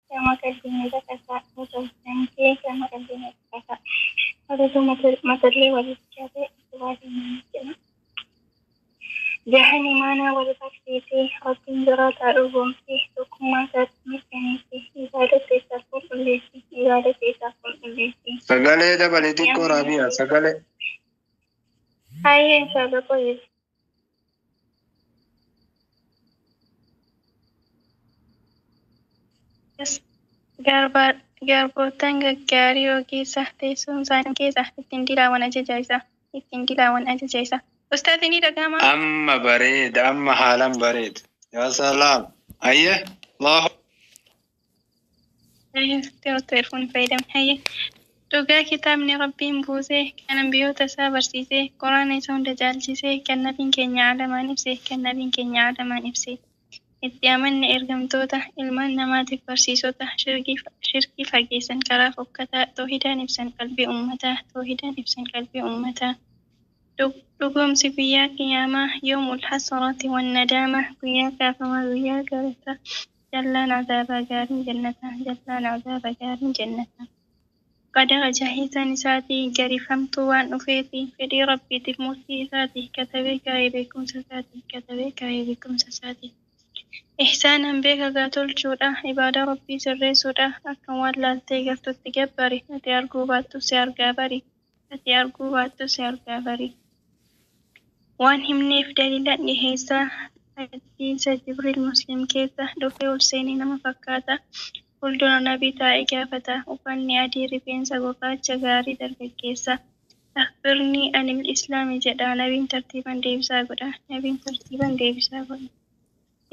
Gama qalbii ni caqasaa. Gosa kee gama qalbii ni caqasaa. Oduu mata duree walitti dhiyaate utubaa keenyaa jedha. Jahan imaanaa wal barsiisee, Rabbiin jiraataa dhugoomsee, tokkummaa isaatti mirkaneessee, ibaadata isaaf qulqulleessee, ibaadata isaaf qulqulleessee. Sagalee dabalee xiqqoo Raabiyaa sagalee. Hayyee inshallah qoyyi. Garboottan gaggaarii ogeessa teessoon isaanii keessa ittiin dilaawan ajaja isaa. Ittiin dilaawan ajaja isaa. Ustaazi ni dhaga'amaa? Amma bareeda, amma haalan bareeda. Yaa salaam. Ayyee. Allahu Telefoon fayyadamne. Hayyee. Dhugaa kitaabni Rabbiin buuse, kan ambiyoota isaa barsiise, quraana isa hunda caalchise, kan nabiin keenya aalamaan ibse, kan nabiin keenya aalamaan ibse. Itti amanne ergamtoota, ilmaan namaatiif barsiisota, shirkii fageessan karaa fokkataa, toohidaan ibsan qalbii uummataa, toohidaan ibsan qalbii uummataa. Dhugoomsi guyyaa qiyaamaa, yoomul hasrati wan nadaama, guyyaa kaafamaa, guyyaa galataa, jallaan azaabaa gaariin jannataa, jallaan azaabaa gaariin jannataa. Qadara jahisan isaatii garifamtuu waan dhufeeti, fedhii Rabbiitiif murtii isaati, katabee kaa'ee beekumsa isaati, katabee kaa'ee beekumsa isaati. Ihsaanan beeka gaa tolchuudha, ibaadaa Rabbii sirreessuudha, akka waan laaltee gartutti gabbari, ati arguu baattus si argaa bari, ati arguu baattus si argaa bari. Waan himneef daliilan dhiheessaa, hadiisa Jibriil Muslim keessa dhufee ol seenee nama fakkaata. Fuuldura nabii taa'ee gaafata. Uffanni adii rifeensa gurraacha gaarii dargaggeessa. Akhbirnii anil islaami jedha. Nabiin tartiiban deebisaa godha. Nabiin tartiiban deebisaa godha.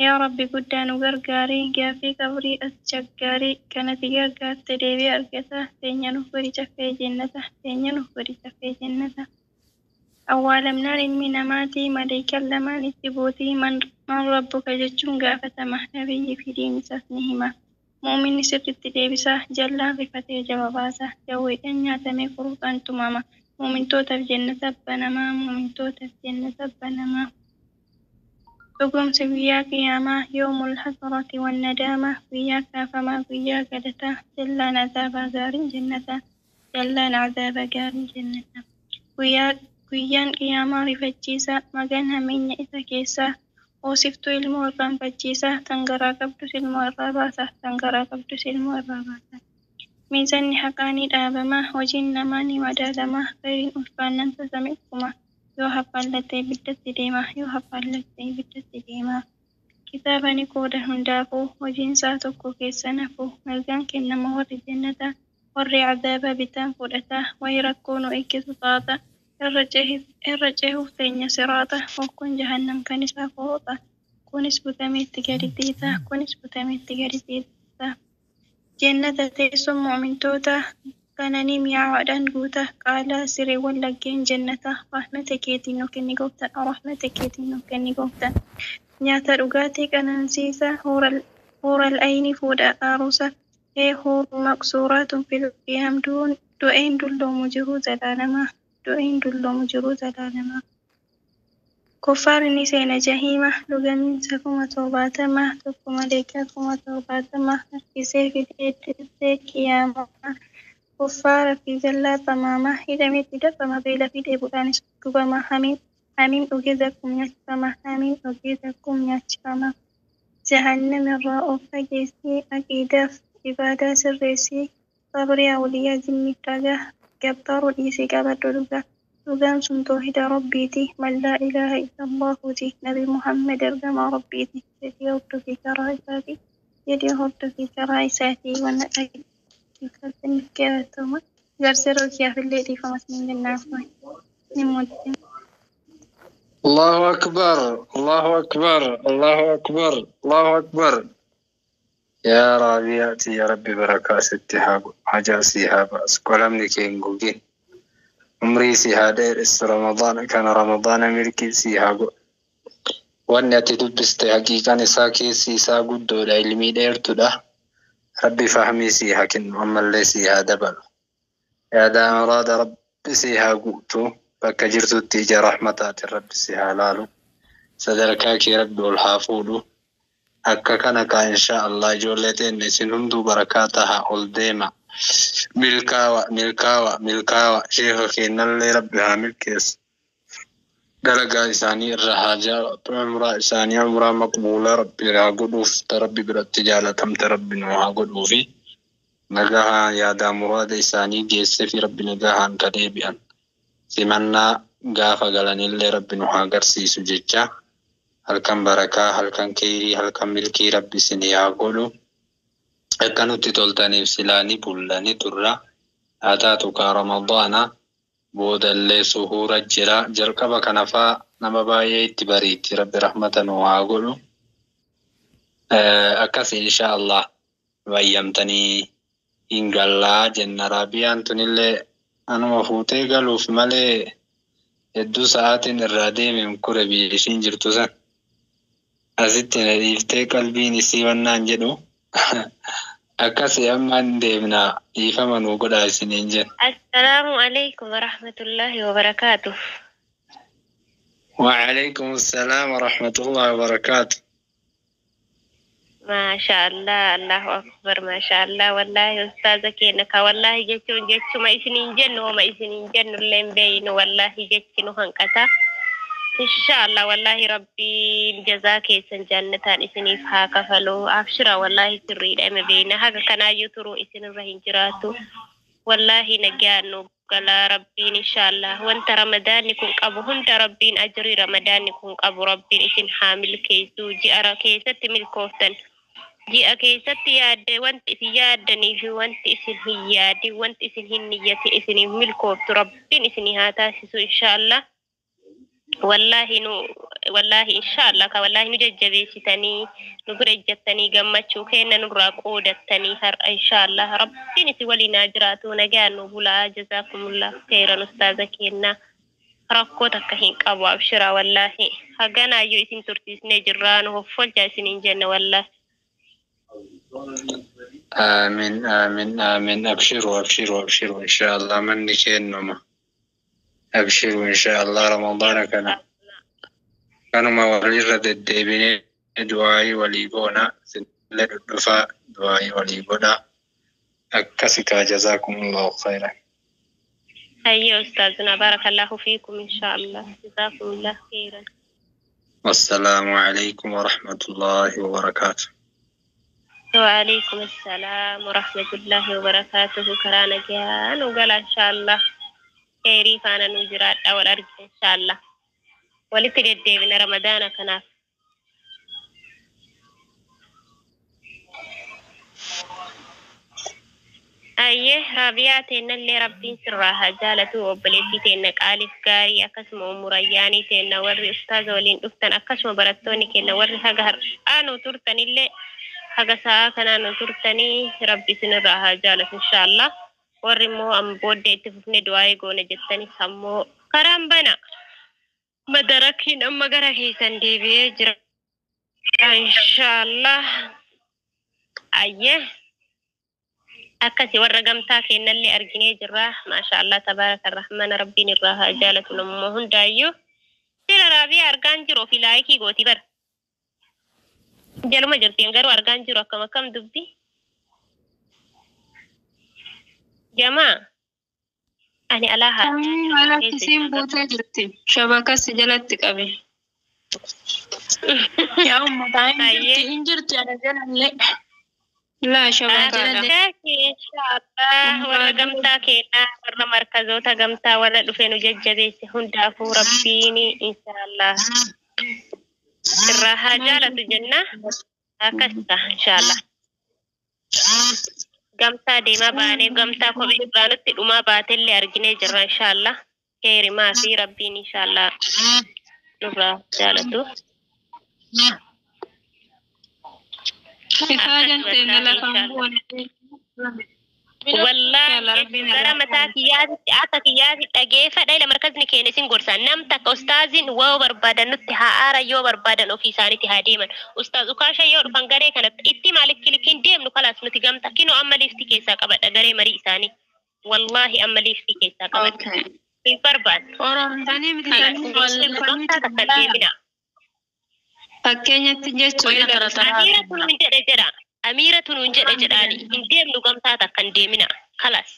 Yaa Rabbi guddaa nu gargaari. Gaaffii qabrii aschaggaarii kanati gargaarte deebii argata. Teenya nuuf godhi caffee jennata. Teenya nuuf godhi caffee jennata. Awwaalamnaan ilmi namaati maleekaan lamaan itti buutii man rabbuka jechuun gaafatama. Nabiyyi fi diin isaas ni hima. Mu'minni sirriitti deebisa. Jallaan rifatee jaba baasa. Jawweedhaan nyaatamee quruuxaan tumama. Mu'mintootaaf jannata banamaa. Mu'mintootaaf jannata banamaa. Dhugoomsi guyyaa qiyaamaa yoomul hasrati wan nadaama, guyyaa kaafamaa, guyyaa galataa, jallaan azaabaa gaariin jannata, jallaan azaabaa gaariin jannata. Guyyaan qiyaamaa rifachiisa, magan hameenya isa keessaa, hoosiftuu ilmoo irraanfachiisa, tan garaa qabdus ilmoo irraa baasa, tan garaa qabdus ilmoo irraa baasa. Miizanni haqaa ni dhaabama, hojiin namaa ni madaalama, khayriin ulfaannaan tasa mi'uuma. Yoo haffaallatte ibiddatti deema, yoo haffaallatte ibiddatti deema. Kitaaba ni qoodan hundaafuu, hojiinsaa tokko keessa nafu, mirgaan kennama warri jannata, warri azaabaa bitaan fudhata, wayi rakkoo nu eeggisu xaaxa, irra cehuuf teenya siraaxa, hokkoon jahannam kan isaa fooxa, kunis butameetti gadi xiixa, kunis butameetti gadi xiixa. Jannata teessoon mu'mintoota qananii mi'aawaadhaan guuta, qaalaa sireewwan laggeen jannata, rahmata keetiin nu kenni gooftaa, rahmata keetiin nu kenni gooftaa. Nyaata dhugaatii qanansiisa, huural ayni fuudha aruusa, ee huurun maqsuuraatun fil qiyaam, du'een dulloomu jiruu zalaalamaa, du'een dulloomu jiruu zalaalamaa. Kuffaarri ni seena jahiima, lugamiinsa 70,000, tokko maleekaa 70,000, harkisee fidee dirree qiyaamaa. Kuffaara fi jallaa xamaamaa, hidhameetti darbama, beela fi dheebuudhaanis gubama. Hamiim dhugee zakkuum nyaachifama, hamiim dhugee zakkuum nyaachifama. Jahannam irraa of fageessii, aqiidaaf ibaadaa sirreessii, qabrii awliyaa jinniif dhagaa, gabbaruu dhiisii qabadhu dhugaa. Dhugaan sun toohida Rabbiiti, man laa ilaaha illallaahuuti, Nabi Muhammad ergamaa Rabbiiti, jedhee hordofii karaa isaati, jedhee hordofii karaa isaati. Wanna dhaggeeffataniif galatoomaa. Garsiroo kiyyaaf illee dhiifama isiniin jennaaf. Ni muddin. Allahu akbar. Allahu akbar. Allahu akbar. Allahu akbar. Yaa Raabiyaati yaa Rabbi barakaa sitti haa godhu. Hajaa si haa baasu. Qalamni kee hin gogin. Umrii si haa dheeressu. Ramadaana kana Ramadaana milkii si haa godhu. Wanni ati dubbiste haqiiqaan isaa keessi isaa guddoodha. Ilmii dheertudha. Rabbi fahmii si haa kennu. Ammallee si haa dabalu. Yaada muraada Rabbi si haa guutu. Bakka jirtutti ija rahmataatiin Rabbi si haa laalu. Sadarkaa kee Rabbi ol haa fuudhu. Akka kana kaa insha Allah ijoollee teenne isin hunduu barakaa taha ol deema. Milkaawa milkaawa milkaawa sheeka keennallee rabbi haa milkeessu. Dalagaa isaanii irra haa jaalatu umraa isaanii umraa maqbuulaa rabbi haa godhuuf ta rabbi biratti jaalatamte rabbi nu haa godhuufi nagahaan yaadaa muraada isaanii geessee fi rabbi nagahaan ka deebi'an simannaa gaafa galanillee rabbi nu haa agarsiisu jecha halkan barakaa halkan keerii halkan milkii rabbi isinii haa godhu akka nutti toltaniif silaanii bullanii turra haa taatu kaa ramadaana boodallee suhuura jira jalqaba kanafaa nama baay'ee itti bariitti rabbi rahmata nu haa godhu akkas insha Allah bayyamtanii hin gallaa jenna raabiyaan tunillee anuma fuutee galuuf malee hedduu sa'aatiin irraa deemem kure biyya ishiin jirtu san asitti na dhiiftee qalbiin isii wannaan jedhu akkasi amma hin deemna dhiifama nuu godhaa isiniin jenna. Assalaamu alaikum warahmatullahi wabarakaatuh. وعليكم السلام ورحمة الله وبركاته. Maasha Allah, Allahu akbar, maasha Allah. Wallahi ustaaza keenya ka wallahi jechuun jechuma isiniin jennu homa isiniin jennu illee hin beeynu wallahi jechi nu hanqata. Insha Allah wallahi rabbiin jazaa keessan jannataan isiniif haa kafalu. Abshira wallahi sirriidha ima beeyna haga kanaayyuu turuu isinirra hin jiraatu. Wallahi nagaan nu galaa rabbiin insha Allah wanta ramadaanni kun qabu hunda rabbiin ajrii ramadaanni kun qabu rabbiin isin haa milkeessu ji'a keessatti milkooftan. Ji'a keessatti yaadde wanti isin yaaddanii fi wanti isin hin yaadin wanti isin hin niyyatin isiniif milkooftu rabbiin isinii haa taasisu insha Allah. Wallahi nu wallahi insha Allah ka wallahi nu jajjabeessitanii nu bira ejjattanii gammachuu kenna nurraa qoodattanii har'a insha Allah rabbiin isin waliin haa jiraatu nagaan nu bulaa jazaakumullah khairan ustaaza kenna rakkoo takka hin qabu abshira wallahi haganaayyuu isin tursiisnee jirraa nu hoffolchaa isiniin jenna wallahi. آمين آمين آمين أبشروا أبشروا أبشروا إن شاء الله من كينما أبشروا إن شاء الله رمضان كان kanuma walirra deddeebinee du'aayii walii goona isinillee dhudhufaa du'aayii walii godhaa akkasi kaa jazaakumullahu khairan. Hayyee ustaazuna barakallahu fiikum insha Allah jazaakumullah khairan. والسلام عليكم ورحمة الله وبركاته. وعليكم السلام ورحمة الله وبركاته كرانا جان وقال إن شاء الله خيري فانا نجرات أول أرجع إن شاء الله ولتجدي من رمضان كناف. Ayyee Raabiyaa teennallee rabbiin sirraa haa jaalatu obboleettii teenna qaaliif gaarii akkasuma umurayyaanii teenna warri ustaaza waliin dhuftan akkasuma barattoonni keenya warri haga har'aa nu turtanillee haga sa'aa kanaa nu turtanii rabbi isinirraa haa jaalatu inshaallah. Warri immoo amma booddee itti fufnee du'aa goone jettanis ammoo karaan bana. Madarakiin amma gara keessan deebi'ee jira inshaallah. Ayyee. Akkasi warra gamtaa kennallee arginee jirra. Maasha Allah tabaaraka rahmaan rabbiin irraa haa jaalatu namuma hundaayyuu. Sira Raabiyaa argaan jiru ofii laayikii gooti bara. Jaluma jirtiin garuu argaan jiru akkam akkam dubbi. Jamaa ani alaa haa Alatti siin buutee jirti. Shabakas jalatti qabe. Yaa uummataa hin jirti hin jirti ana jalallee. Laa shabakaadha. Inshaallah warra gamtaa kennaa warra markazoota gamtaa warra dhufe nu jajjabeesse hundaafuu rabbiin inshaallah irraa haa jaalatu jenna akkas ta'a inshaallah. Gamtaa deemaa baanee gamtaa kophee irraa dhumaa baatellee arginee jirra inshaallah. Heerimaa fi rabbiin inshaallah nurraa jaalatu. Ifaajan teenya lafaan bu'an. Wallahi gara mataa kiyyaatitti akka kiyyaatti dhageeffadha ila markazni keenya isin gorsa nam takka ustaaziin woo barbaadan nutti haa aara yoo barbaadan ofii isaaniitti haa deeman ustaaz ukaasha yoo dhufan garee kana itti maaliif kilikiin deemnu kalaas nuti gamta kinoo amma liiftii keessaa qabadha garee marii isaanii wallahi amma liiftii keessaa qabadha hin barbaadu. Oromtanii miti Gamtaa takka deemina. Fakkeenyatti Qoyna jechuudha. tara taraa Amiira tunuun jedhe jedha. Amiira tunuun jedhe jedhaani. Hin deemnu gamtaa takka hin deemina. Kalas.